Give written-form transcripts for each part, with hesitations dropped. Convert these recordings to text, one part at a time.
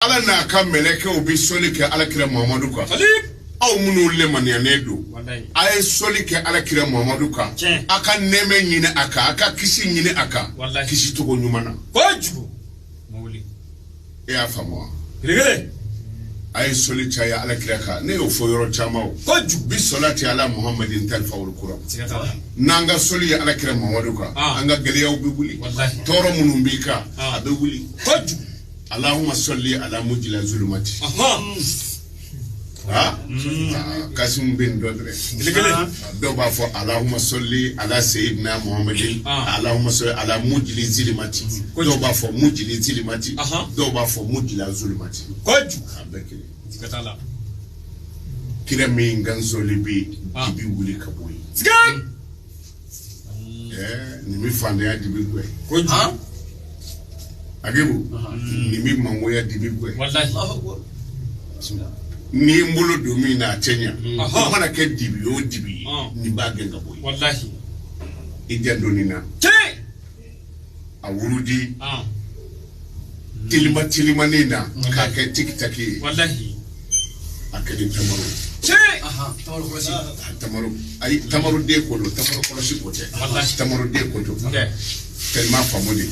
Ala n'a ka mɛlɛkɛw bɛ sɔli kɛ Alakira Muhamadu kan. Aw minnu lemaniyanen don, a ye sɔli kɛ Alakira Muhamadu kan. A ka nɛɛmɛ ɲini a kan, a ka kisi ɲini a kan, kisi cogo ɲuman na. E y'a faamu wa? A ye sɔli caya Alakira kan. Ne y'o fɔ yɔrɔ caman o. Bi sɔlati ala Muhamadin talifawul kura. N'an ka sɔli ye Alakira Muhamadu kan, an ka gɛlɛyaw bɛ wuli. Tɔɔrɔ minnu b'i kan, a bɛ wuli. Allahumma salli ala mujila zulumati. Kasimu bɛ nin dɔn dɛ. Dɔw b'a fɔ Allahumma salli ala sayyidina Muhammadin, Allahumma salli ala mujili zilimati. Dɔw b'a fɔ mujili zilimati, dɔw b'a fɔ mujila zulumati. A bɛɛ kelen. Kira min kan sɔli bɛ yen, dibi wuli ka bɔ yen. Nin bɛ fantanya dibi gɛn. Agibu, nin bɛ mangoya dibi gɛn. N'i ye n bolo don min na a tɛ ɲa. O mana kɛ dibi o dibi ye, nin b'a gɛn ka bɔ yen. I janto nin na. A wurudi telima telimanin na k'a kɛ tiki-taki ye. A kɛ ni tamaro. Tamaro, ayi, tamaro den ko don, tamaro kɔlɔsi ko tɛ. Tamaro den ko don. Tellement faamu de.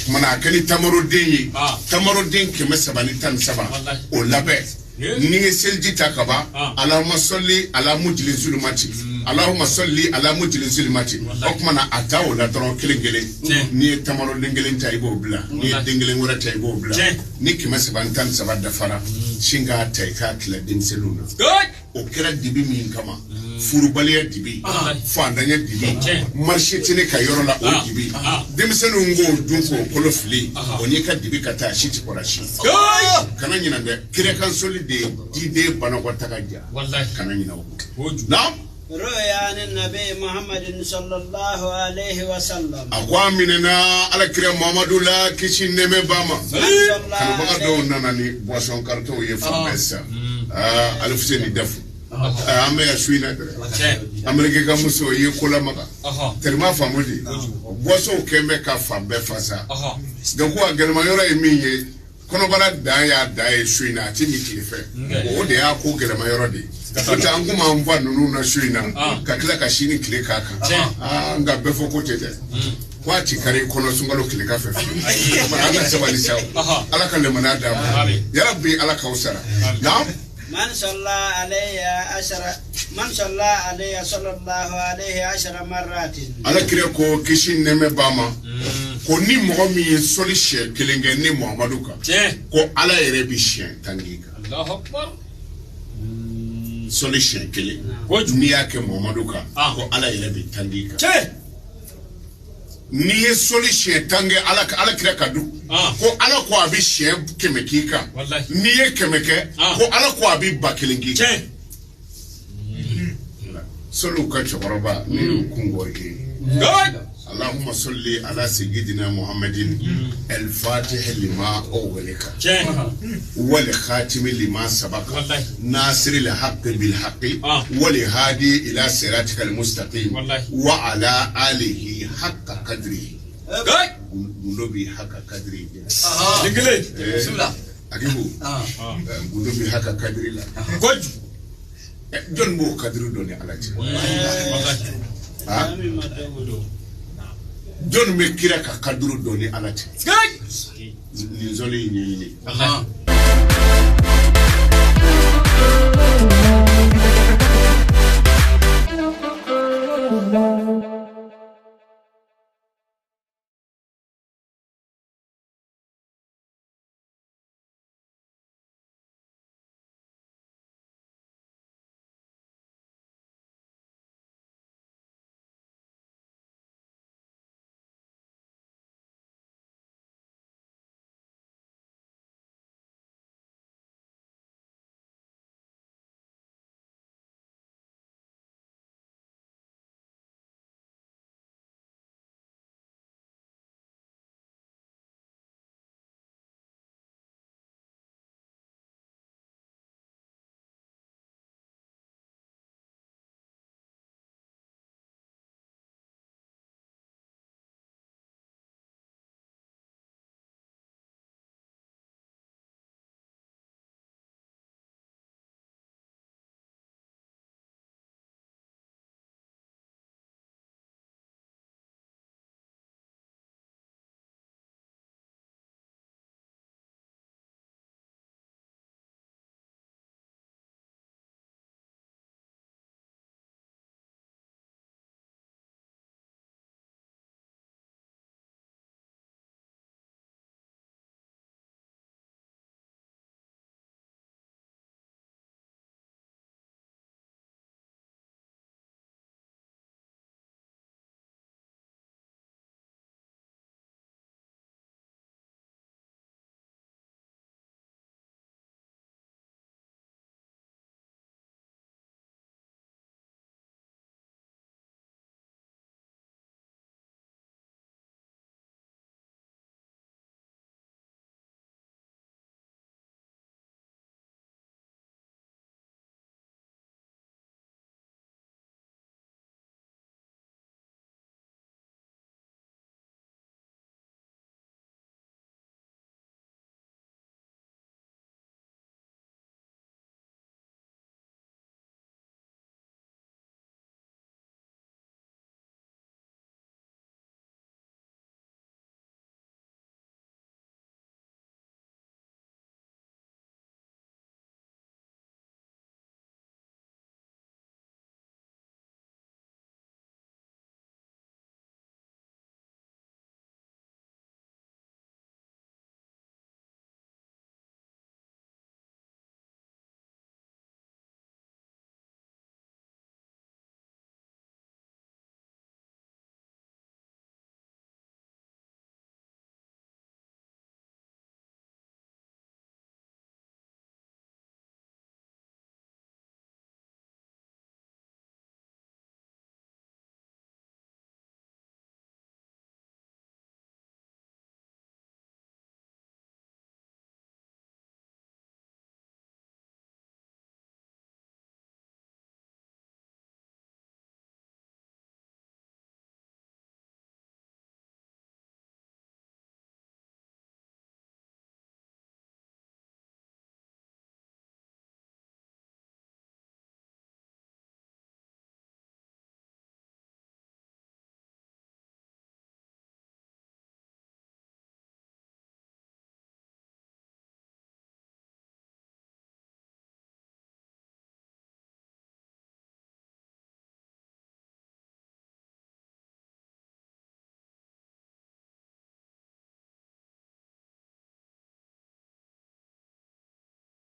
Kumana a kɛ ni tamaroden ye, tamaroden 313, o labɛn. N'i ye seliji ta ka ban, Allahumma salli ala mujili zulumati, Allahumma salli ala mujili zulumati. O tuma na a ta o la dɔrɔn kelen kelen. N'i ye tamaroden kelen ta i b'o bila, n'i ye den kelen wɛrɛ ta i b'o bila. Ni 313 dafara, sin k'a ta i k'a tila denmisɛnninw na. O kɛra dibi min kama, furubaliya dibi, fantanya dibi, marché tɛ ne ka yɔrɔ la o dibi, denmisɛnninw k'o dun k'o kolo fili, o n'i ka dibi ka taa si ti kɔrɔ si. Kana ɲinɛ dɛ, kirakan sɔli de ye diden banakɔtaga ja. Kana ɲinɛ o kɔ. Naam. Ruya nabi Muhammadin sallallahu alaihi wa sallam. A ko a minɛna Alakira Muhamadu la kisi nɛɛmɛ b'a ma. Kanubaga dɔw nana ni boisson carton ye fan bɛɛ sisan. Alifuseni dafu. An bɛ yan su in na dɛ. Ameriki ka muso i ye ko lamaga. Tellement faamu de. Boisson kɛn bɛ ka fan bɛɛ fa sa. Donc a gɛlɛma yɔrɔ ye min ye, kɔnɔbara dan y'a dan ye su in na, a ti min tile fɛ. O de y'a ko gɛlɛma yɔrɔ de ye. N'o tɛ an kun b'an fa ninnu na su in na ka tila ka sini tile k'a kan. Nka bɛɛ fɔ ko tɛ dɛ. Ko a ti kari kɔnɔ sunkalo tile ka fɛ fiyewu. An ka sabali sa o. Ala ka lemaniya d'an ma. Yarabi Ala k'aw sara. Naam. Man salla alayya ashara, man salla alayya sallallahu alayhi ashara marratin. Ala kira ko kisi nɛɛmɛ b'a ma. Ko ni mɔgɔ min ye sɔli siɲɛ kelen kɛ ni Muhamadu kan, ko Ala yɛrɛ bɛ siɲɛ 10 k'i kan. Sɔli siɲɛ kelen n'i y'a kɛ Muhamadu kan, ko Ala yɛrɛ bɛ 10 k'i kan. N'i ye sɔli siɲɛ 10 kɛ Ala kira ka du, ko Ala ko a bɛ siɲɛ 100 k'i kan. N'i ye 100 kɛ, ko Ala ko a bɛ 1000 k'i kan. Sɔliw ka cɛkɔrɔba ne y'o kun kɔri ye. Allahumma salli ala sayyidina Muhammadin al-fatih lima ughliqa wal khatimi lima sabaqa nasiri al-haqqi bil haqqi wal hadi ila siratikal mustaqim wa ala alihi haqqa qadrihi. Gundo bi haqqa qadrihi. Agibu, gundo bi haqqa qadri la. Jɔn b'o kadiri dɔn ni Ala cɛ? Jɔn bɛ kira ka kadiri dɔn ni Ala cɛ? Nin sɔli in ɲɛɲini.